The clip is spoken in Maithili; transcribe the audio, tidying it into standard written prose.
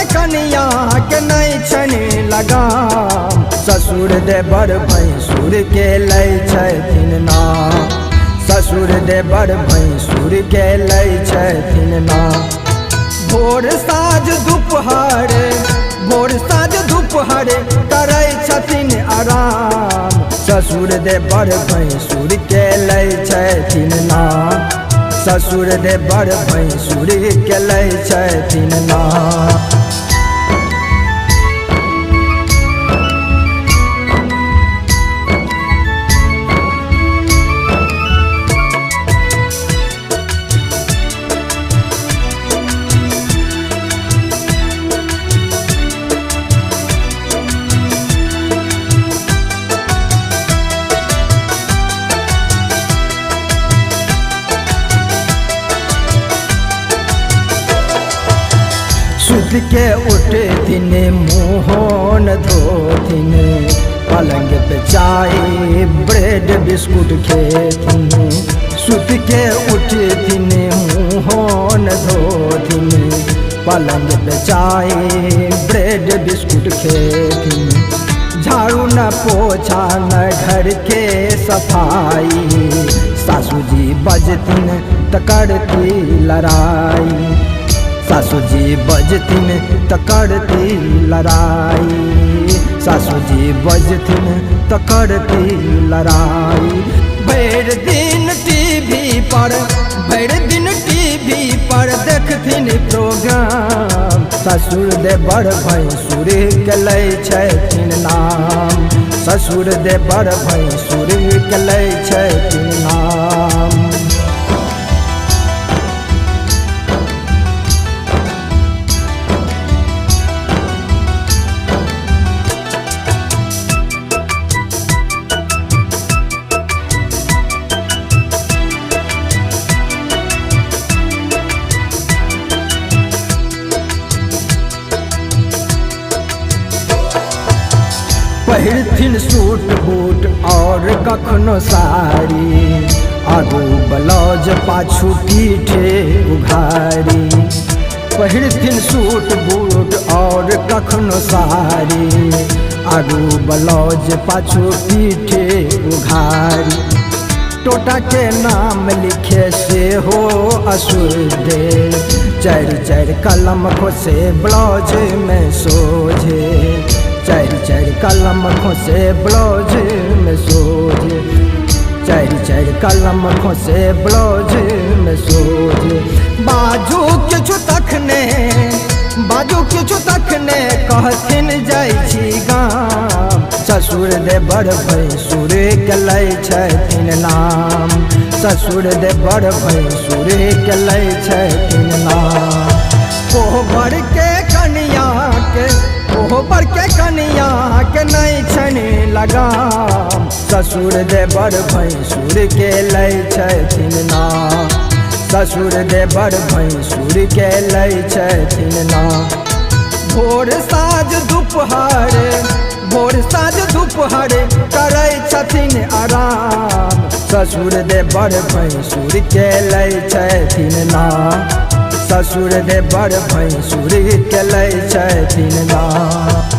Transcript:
के कनिया के नहीं छनि लगाम। ससुर देवर भैंसुर के लै छथिन नाम। ससुर देवर भैंसुर के लै छथिन नाम। भोर साँझ दुपहर, भोर साँझ दुपहर करै छथिन आराम। ससुर देवर भैंसुर के लै छथिन नाम। ससुर देवर भैंसुर के लै छथिन नाम। सुत के उठथिन मुँह न धोथिन, पलंग पे चाय ब्रेड बिस्कुट खेथिन। सुत के उठथिन मुँह न धोथिन, पलंग पे चाय ब्रेड बिस्कुट खेथिन। झाड़ू न पोछा न घर के सफाई, सासू जी बजथिन त करती लड़ाई। सासू जी बजथिन त करती लड़ाई। सासू जी बजथिन त करती लड़ाई। भरि दिन टीवी पर, भरि दिन टीवी पर देखथिन प्रोग्राम। ससुर देवर भैंसुर के लै छथिन नाम। ससुर देवर भैंसुर के लै छथिन नाम। पहिरथिन सूट बूट और कखनो साड़ी, आगू ब्लाउज पाछू पीठे उघारी। पहिरथिन सूट बूट और कखनो साड़ी, आगू ब्लाउज पाछू पीठे उघारी। टोटा के नाम लिखे से हो अशुद्धे, चारि चारि कलम खोसे ब्लाउज में सोझे। चारि चारि कलम खोसे ब्लाउज में सोझे। चारि चारि कलम खोसे ब्लाउज में सोझे। बाजू किछु तखने, बाजू किछु तखने कहथिन जाइ छी गाम। ससुर देवर भैंसुर के लै छथिन नाम। ससुर देवर भैंसुर के लै छथिन नाम। कोहबर के कनिया के, कोहबर के कनिया के नहीं छनि लगाम। ससुर देवर भैंसुर के लै छथिन नाम। ससुर देवर भैंसुर के लै छथिन नाम। भोर साँझ दुपहर, भोर साँझ दुपहर करै छथिन आराम। ससुर देवर भैंसुर के लै छथिन नाम। ससुर देवर भैंसुर के लै छथिन नाम।